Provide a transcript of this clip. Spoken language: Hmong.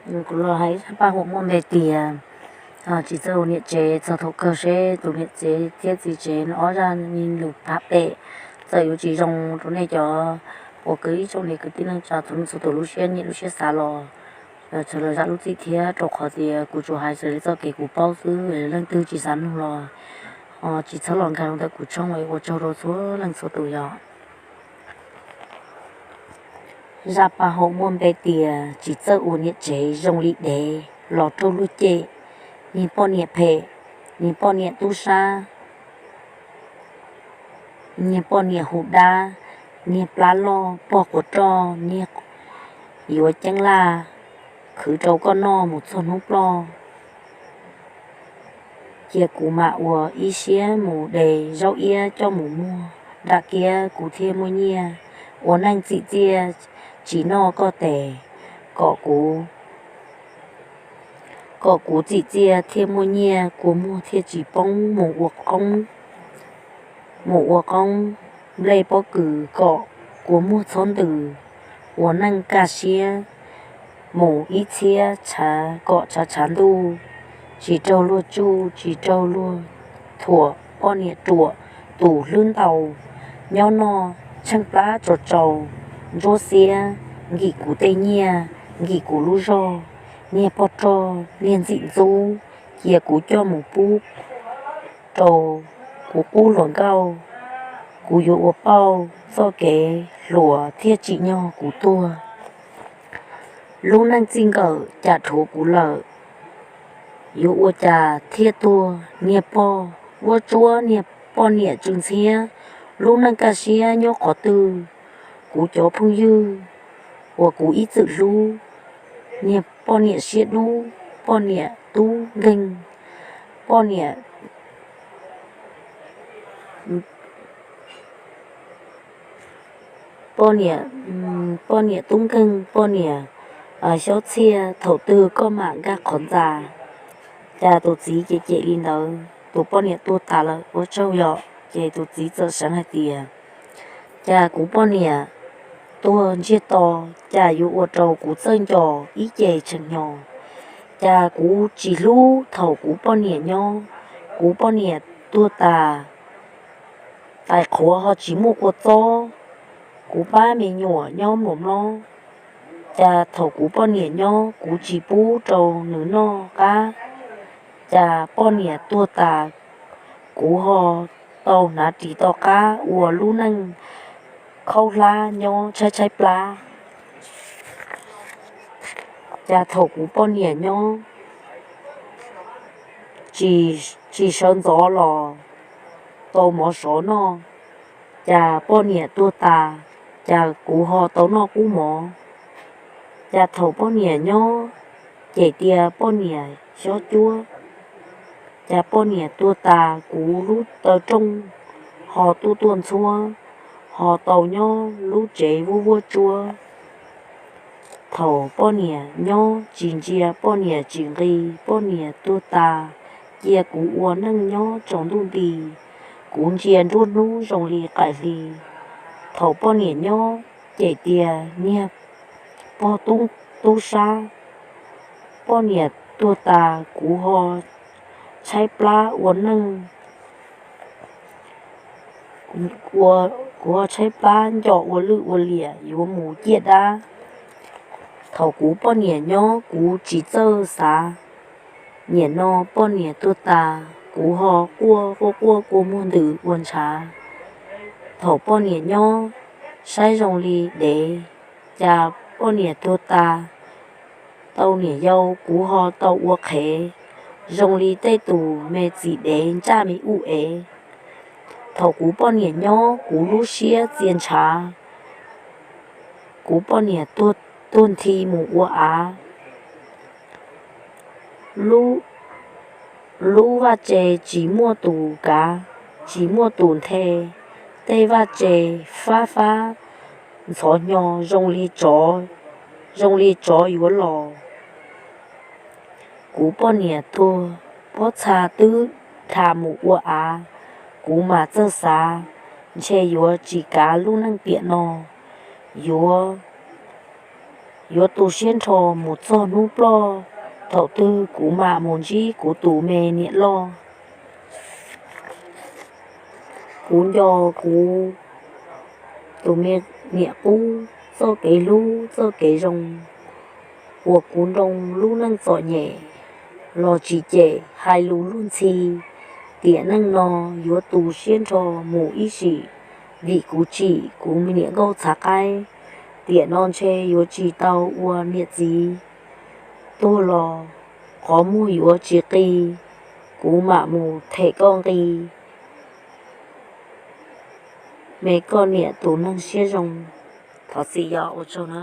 Kuv los hais zaj paj huam muaj npe tias tsis txawj ua niam tsev, txog thaum kawg seb tus niam tsev thiab txiv tsev no ob zaj lus phab pem txawm yuav tsis zoo rau nej cov uas kwv ib tsoom niam kwv tij neej tsa txhua tus lub siab nyiam lub siab xav los txhawm los zam lub txim thiab, rau qhov tias kuv tsuas hais raws li txoj kev kuv paub xwb, leej twg tsis xav mloog los tsis txhob los nkag rau ntawm kuv tshooj. Ua tsaug rau txhua leej txhua tus yog zaj paj huam muaj npe tias tsis txawj ua niam tsev zoo li dev los raug luag cem, niag poj niam phem, niag poj niam tub sab, niag poj niam hu dab, niag plab loj pog quav roj, niag yuav ceeb laj khwv rau koj noj mus txog hnub ploj. Cia kuv mam ua ib siab mus de zaub iab coj mus muag, dam kiab kuv thiaj muaj nyiaj ua neej txim txiaj tsis noj koj tes, kom kuv kom kuv txim txiaj thiaj muaj nyiaj, kua muag thiaj tsis poob mus ua qoob, mus ua qoob nplej pob kws kom kua muag txhob ntws, ua neej kaj siab mus ib txhiab tshav kom tshav tshav ntuj, tsis raug luag tsuj tsis raug luag thuam, poj niam ruam tus hlwb ntaus, nyob noj tsheej plab tso tsau, ntsuab xiab nkim kuv tej nyiaj, nkim kuv lub zog, niag pog roj niag ntxim ntxub, cia kuv coj mus pub rau kuv qub hluas nkauj, kuv yuav ua pauj txoj kev hluas thiaj tsim nyog kuv tuag. Lub neej txij nkawm cas dhuav kuv lawm, yuav ua cas thiaj tuag, niag pog vuab tsuab, niag poj niam tsw ntxhiab, lub neej kaj siab nyob qhov twg, kuv cov phooj ywg uas kuv ib txwm hlub, niag poj niam siab dub, poj niam tub nkeeg, poj niam poj niam, poj niam tub nkeeg, poj niam xyob txhiaj, thaum twg koj mam nkag qhov ntxa. Cas tus txiv cem cem li ntawd, tus poj niam tuag tas lawm ua tsaug yom. Ces tus txiv txawm seev hais tias, cas kuv poj niam tuag ntsiag to, cas yuav ua rau kuv txawj nco ib ce tshee hnyo. Cas kuv tsis hlub thaum kuv poj niam nyob, kuv poj niam tuag tas, tais qhuav ho tsis muaj kua txob, kuv pab me nyuam nyob mluas mlob. Cas thaum kuv poj niam nyob kuv tsis pub rau nws noj qab, cas poj niam tuag tas, kuv ho tau hnav ris to qab ua lub neej khaub hlab nyob tshaib tshaib plab. Cas thaum kuv poj niam nyob tsis sawv ntxov los tau mov sov noj, cas poj niam tuag tas, cas kuv ho tau noj kub mov. Cas thaum poj niam nyob cem tias poj niam xyob cuab, cas poj niam tuag tas kuv lub taw rooj ho tuaj tuaj ntxhuab, ho tau nyob lub tsev vuab vuab tsuab. Thaum poj niam nyob tsis ntsia, poj niam tsis nqi, poj niam tuag tas, cia kuv ua neej nyob tsaus ntuj nti, kuv ntsia nruab hnub zoo li qaim hli. Thaum poj niam nyob cem tias niag pog tub sab, poj niam tuag tas kuv ho tshaib plab ua neej, kuv ho tshaib plab nco ua lwj ua liam yuav mus ciaj dab. Thaum kuv poj niam nyob kuv tsis txawj xav, nim no poj niam tuag tas kuv ho quaj quaj quaj kua muag ntws ua ntshav. Thaum poj niam nyob saib zoo li dev, cas poj niam tuag tas tau niam yau kuv ho tau ua qhev zoo li tej tus me txiv dev ntsaj me uj ev. Thaum kuv poj niam nyob kuv lub siab txia ntshav, kuv poj niam tuag nthi mus ua av. Lub vaj tse tsis muaj tus kav, tsis muaj tus nthe, tej vaj tse fab fab ntxhov hnyo zoo li tsov yuav los. Kuv poj niam tuag, pob txha twb dhas mus ua av, kuv mas txawj xav, ntshe yuav tsis kav lub neej tiam no, yuav yuav tu siab nrho mus txog hnub ploj, thaum twg kuv mam mus ntsib kuv tus me niam loj. Kuv nco kuv tus me niam qub txoj kev hlub txoj kev zoo uas kuv nroo lub neej txom nyem los tsis cem hais lus luag ntxhi. Tiam neej no yuav tu siab nrho mus ib sim, vim kuv tsim kuv me niam nkauj txhav qaib. Tiam no ntshe yuav tsis tau ua niam txiv tuag los qhov muag yuav tsis qi, kuv mam mus them koj nqi. Me koj niam tus neeg siab zoo, thov txim yog ua tsaug na.